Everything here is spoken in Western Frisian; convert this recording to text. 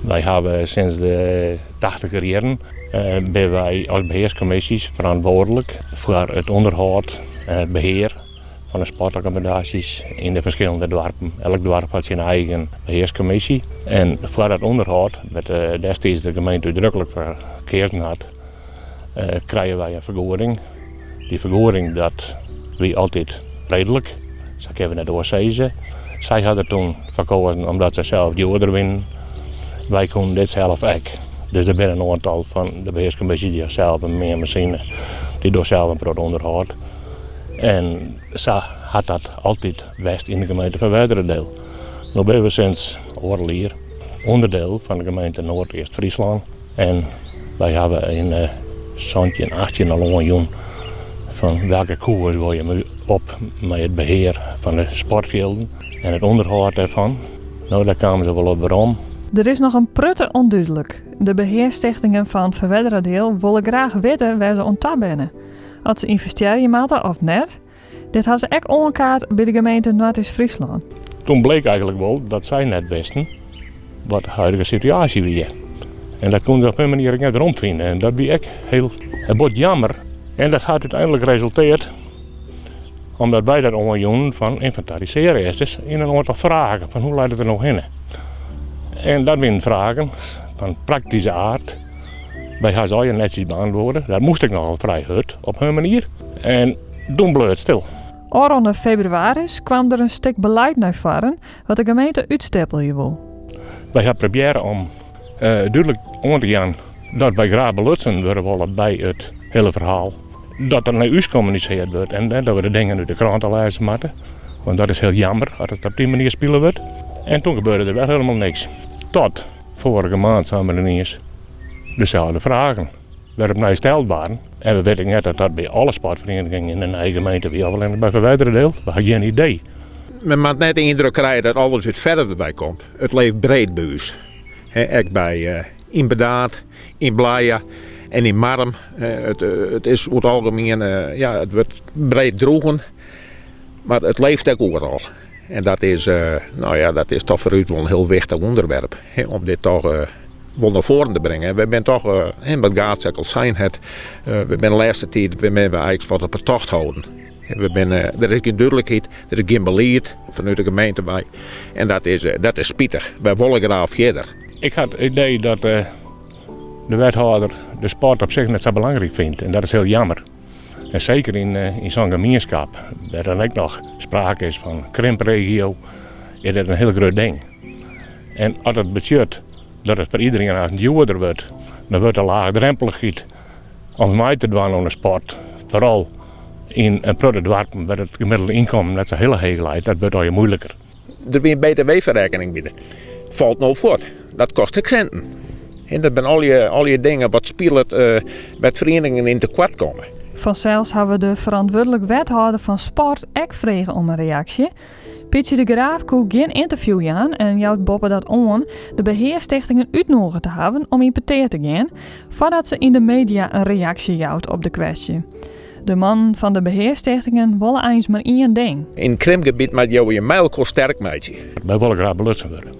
Wy hawwe sinds de tachtiger jierren binne wy as behearskommisjes ferantwurdlik foar it ûnderhâld en it behear fan de sportakkommodaasjes yn de ferskillende doarpen. Elk doarp hat syn eigen behearskommisje en foar dat ûnderhâld, wêr't destiids de gemeente útdruklik foar keazen hat, krije wy in fergoeding. Dy fergoeding dat wie altyd reedlik, sa kinne we net oars sizze. Sy ha der toen foar koazen omdat sy sels djoerder wienen. Wy koenen dit sels ek. Dus der binne in oantal fan de behearskommisjes dy't sels in meanmasine, dy dogge sels in protte ûnderhâld. En sa hat dat altyd west yn de gemeente Ferwerderadiel. No binne we sinds oardel jier ûnderdiel fan de gemeente Noardeast-Fryslân. En wy hawwe yn 17, 18 al oanjûn fan welke koers wol je op mei it behear fan de sportfjilden en it ûnderhâld dêrfan. No, dêr kamen se wol op werom. Der is noch in protte ûndúdlik. De behearstichtingen fan Ferwerderadiel wolle graach witte wêr't se oan ta binne. Oft se ynvestearje moatte of net. Dit ha se ek oankaart by de gemeente Noardeast-Fryslân. Toen bleek eigenlik wol dat sy net wisten wat de huidige situaasje wie. En dat koenen se op hun manier ek net weromfine. En dat wie ek hiel bot jammer. En dat hat úteinlik resulteard omdat wy dat oanjûnen fan ynventarisearje earst ris yn in oantal fragen fan hoe leit it der no hinne. En dat wienen fragen fan praktyske aard. Wy ha se allegear netsjes beantwurde. Dat moast ek nochal frij hurd op hun manier. En doe bleau it stil. Ôfrûne febrewaris kwam der in stik beleid nei foaren wat de gemeente útstippelje wol. Wy ha probearre om dúdlik oan te jaan dat wy graach belutsen wurde wolle by it hiele ferhaal. Dat der nei ús kommunisearre wurdt en dat we de dingen út de krante lêze moatte. Want dat is hiel jammer as it op dy manier spile wurdt. En toen gebeurde der wer hielendal niks. Tot foarige maand seine we iens deselde fragen wer opnij steld waarden. En we witte net dat dat by alle sportferienigingen yn de nije gemeente wie of allinnich by Ferwerderadiel. We ha gjin idee. Men moat net de yndruk krije dat alles út Ferwert wei komt. It leeft breed by ús. Ek by yn Burdaard, yn Blije en yn Marrum. It is oer it algemien, ja, it wurdt breed droegen, mar it leeft ek oeral. En dat is, no ja, dat is toch foar ús wol in hiel wichtich ûnderwerp, om dit toch wol nei foaren te bringen. Wy binne toch, wat Gaats ek al sein hat, we binne de lêste tiid binne we eigentlik wat op 'e tocht holden. We binne, der is gjin dúdlikheid, der is gjin belied fanút de gemeente wei. En dat is, dat is spitich. Wy wolle graach fierder. Ik ha it idee dat de wethâlder de sport op sich net sa belangryk fynt en dat is hiel jammer. En seker yn sa'n gemienskap, wêr't dan ek noch sprake is fan krimpregio, is dit in hiel grut ding. En as it betsjut dat it foar iderien aanst djoerder wurdt, dan wurdt de laagdrempelichheid om mei te dwaan oan de sport, foaral yn in protte doarpen wêr't it gemiddelde ynkommen net sa hiel heech leit, dat wurdt allegear muoiliker. Der wie in BTW-ferrekkening by. Falt no fuort. Dat kostet ek sinten. En dat binne allegear dingen wat spilet wêr't ferieningen yn tekoart komme. Fansels hawwe we de ferantwurdlik wethâlder fan sport ek frege om in reaksje. Pytsje de Graaf koe gjin ynterview jaan en jout boppedat oan de behearstichtingen útnûge te hawwen om yn petear te gean foardat se yn de media in reaksje jout op de kwestje. De mannen fan de behearstichtingen wolle eins mar ien ding. Yn it krimpgebiet moatte jo je mei elkoar sterk meitsje. Wy wolle graach belutsen wurde.